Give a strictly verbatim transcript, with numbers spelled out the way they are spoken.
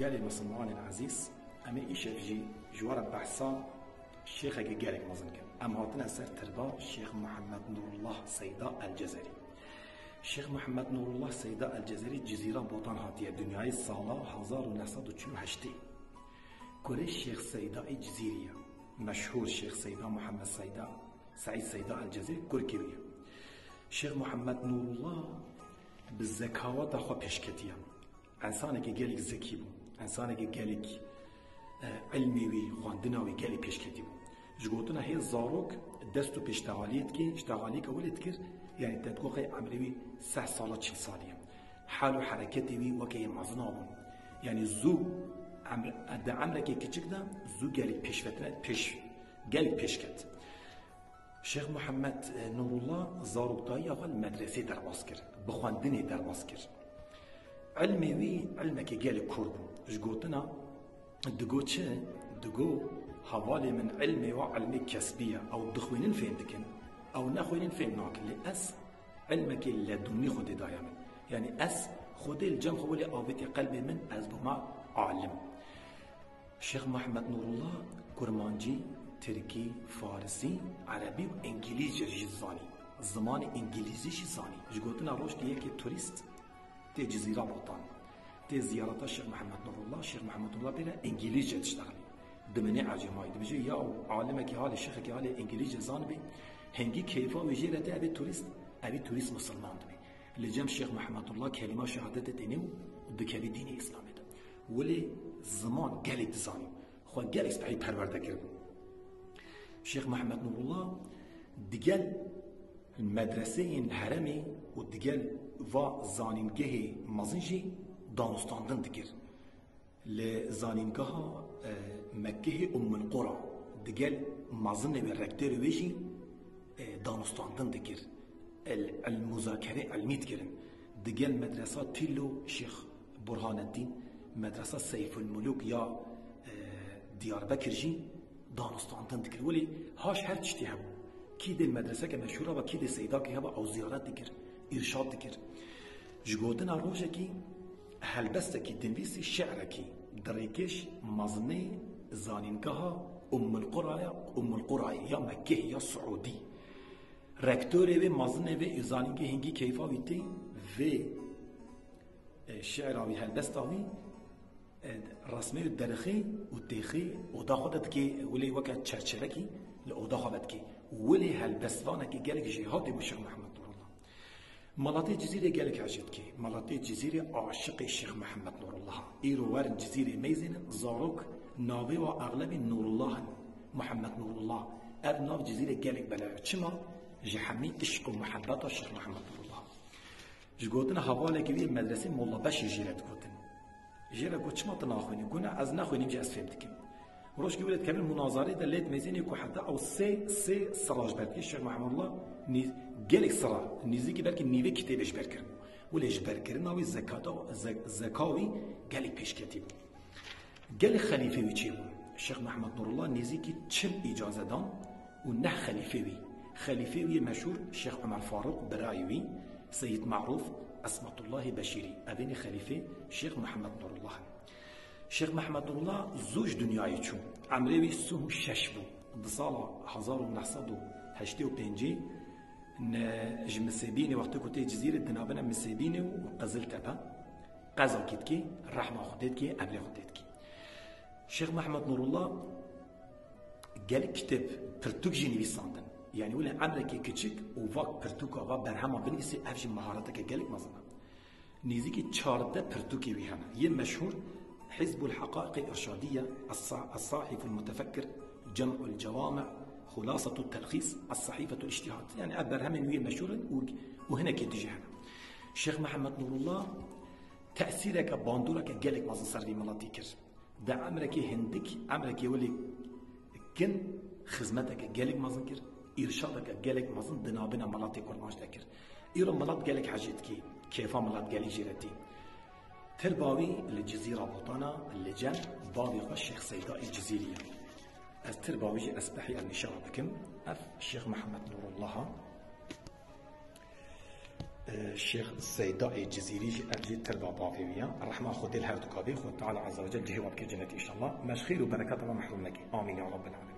Gelê misilmanên ezîz, em ê îşev jî ji we re behsa şêxekî gelek mezin kin. Em hatine ser tirba Şêx Muhammed Nurullah Seyda El Cezerî. Şêx Muhammed Nurullah Seyda El Cezerî Cizîra Botan hatiye dinyayê sala hezar û neh sed û çil û heştê. Kurê Şêx Seydayê Cizîrî ye. Meşhûr Şêx Seyda Muhammed Seyda, Seîd Seyda El Cezerî kurkê wî ye. Şêx Muhammed Nurullah bi zekawata xwe pêşketiye. Ensanekî gelek zekî bû. Ensanekî gelek, e, ilmê wî, xwendina wî gelek pêşketî bû. Ji gotina hê zarok dest û pêştehaliyê dikê, ji tehaliyeke welê dikir, yanî te digot qey emrê wî seh sala çil salî ye. Hal û hereketê wî weke yê mezina bûn. Yanî zû emr-, di emrekê kiçik de zû gelek pêşvetine, pêş, gelek pêş ket. Şêx Muhammed, e, Nurullah zaroktayiya xwe li medresê derbas kir, bi xwendinê derbas kir. Ilmê wî ilmekî gelek kor bû. Ji gotina digo çi? Digo, hevalê min ilmê wa ilmê kesbî ye. Ew dixwînin fêm dikin, ew nexwînin fêm nakin. Lê ez ilmekê ledûnî Xwedê daye min. Yanî ez Xwedê li cem xwe welê avêtiye qelbê min, ez bûma alim. Şêx Muhammed Nurullah kurmancî, tirkî, farisî, erebî û îngilîzce jî zanî. Zimanê îngilîzî jî zanî. Ji gotina roj dî yekê turîst tê Cizîra Botan, tê ziyareta Şêx Muhammed Nurullah, Şêx Muhammed Nurullah pê re îngilîzce diştexilî. Dimîne ecêmayî, dibêje, ya alimekî halê, şêxekî halê îngilîzce zanibê, hingî keyfa wî jê re tê, evê turîst, evî turîst misilman dibê. Li cem Şêx Muhammed Nurullah kelîma şehadetê tênê û dikevî dînê Îslamê de. Welê ziman gelek dizanî, xwe gelek spehî perwerde kiribû. Şêx Mehmed Nurullah digel medreseyên heremê û digel va zanîngehê mezin jî danûstandin dikir. Li zanîngeha, e, Mekkehê Ummul Qura digel mezinê wê, rektorê wê jî, e, danûstandin dikir. El, el muzakere ilmî dikirin. Digel medresa Tîlo Şêx Burhaneddîn, medresa Seyfulmulûk ya, e, Diyarbekir jî danûstandin dikir. Welê haş her tiştî hebû. Kî dê medreseke meşhûra ve, kî dê seydakê heba, ew ziyaret dikir, îrşad dikir. Ji gotina rojekî helbestekî dinivîsî, şi'rekî di rêkêş mezinê zanîngeha Ummul Quraya, Ummul Qurayê ya Mekkehê ya Siûdî. Rektorê wê mezinê vê zanîngehê hingî keyfa wî tê, vê, e, şi'ra wî, helbesta wî, e, resmê wî derixê û têxê oda xwe de dikê, welê weke çerçevekî li oda xwe de dikê. Welê helbestvanekî gelek jêhatî bû Şêx Mehmed Nurullah. Miletê Cizîrê gelek hejê dikê. Miletê Cizîrê aşiqê Şêx Mehmed Nurullah. Îro werin Cizîrê meyzênin, zarok navê wa exlebî Nurullah in. Mehmed Nurullah. Ev nav Cizîrê gelek belav e. Çima? Ji hemî işq û muhebbeta Şêx Mehmed Nurullah. Ji gotina hevalekî wî medresê Molla Beşî jê re digotin. Jê re got, çima tu naxwînî? Got, ne, ez nexwînim jî ez fêm dikim. Rojkî wê dikevin munazarê de lê dimeyzênê ku heta ew sê, sê sira ji ber dikê. Şêx Mehmedullah nî-, gelek sira, nîzîkî belkî nîvê kitêbê ji ber kiribû. Welê ji ber kirina wî zekata, ze-, zeka wî gelek pêşketî bû. Gelek xelîfê wî çêbûn. Şêx Mehmed Nurullah nêzîkî çil îcaze dan û neh xelîfê wî. Xelîfê wî yê meşhûr Şêx Omer Farûq, birayê wî, Seyîd Merûf, Esmetullahê Beşîrî. Evênî xelîfê Şêx Mehmed Nurullah in. Şêx Mehmed Nurullah zû ji dinyayê çû. Emrê wî sih û şeş bû. Di sala hezar û neh sed û heştê û pêncî ne ji Misêbînê, wextê ku tê Cizîrê, dinavêne Misêbînê û Qiziltepe, qezakî dikê, rehma Xwedê dikê, emrê Xwedê dikê. Şêx Mehmed Nurullah gelek kitêb, pirtûk jî nivîsandin. Yanî wile emrekî kiçik û va pirtûka, va berhema binivîsî, ev jî mehareteke gelek mezin e. Nêzîkî çardeh pirtûkê wî hene. Yê meşhûr Hizbul Heqaiqê Irşadiye, Es-Sa-, Es-Sahiful Mutefekkir, Cem'ul Cewami, Xulasatul Telxîs, Es-Sahifetul İctihad. Yanî ev berhemên wî yê meşhûr in û, û hinekê dî jî hene. Şêx Mehmed Nurullah tesîreke, bandoreke gelek mezin ser vî miletî kir. Di emrekê hindik, emrekê welê kin, xizmeteke gelek mezin kir, îrşadeke gelek mezin di navbêna miletê Kurmanc de kir. Îro milet gelek hejê dikê, kêfa milet gelek jê re tê. Tirba wî li Cizîra Botana li cem bavê xwe Şêx Seyda ê Cizîrî ye. Ez tirba wî jî ez behî ev nîşana dikim. Ev Şêx Mehmed Nurullah e. Şêx Seyda ê Cizîrî jî, ev jî tirba bavê wî ye. Rehma Xwedê li her du ka bê, Xwedê Teala Azze ve Cel cihê wan bike cennet înşallah. Me ji xêr û bereketa me mehrum neke. Amîn ya Rabbel Alemin.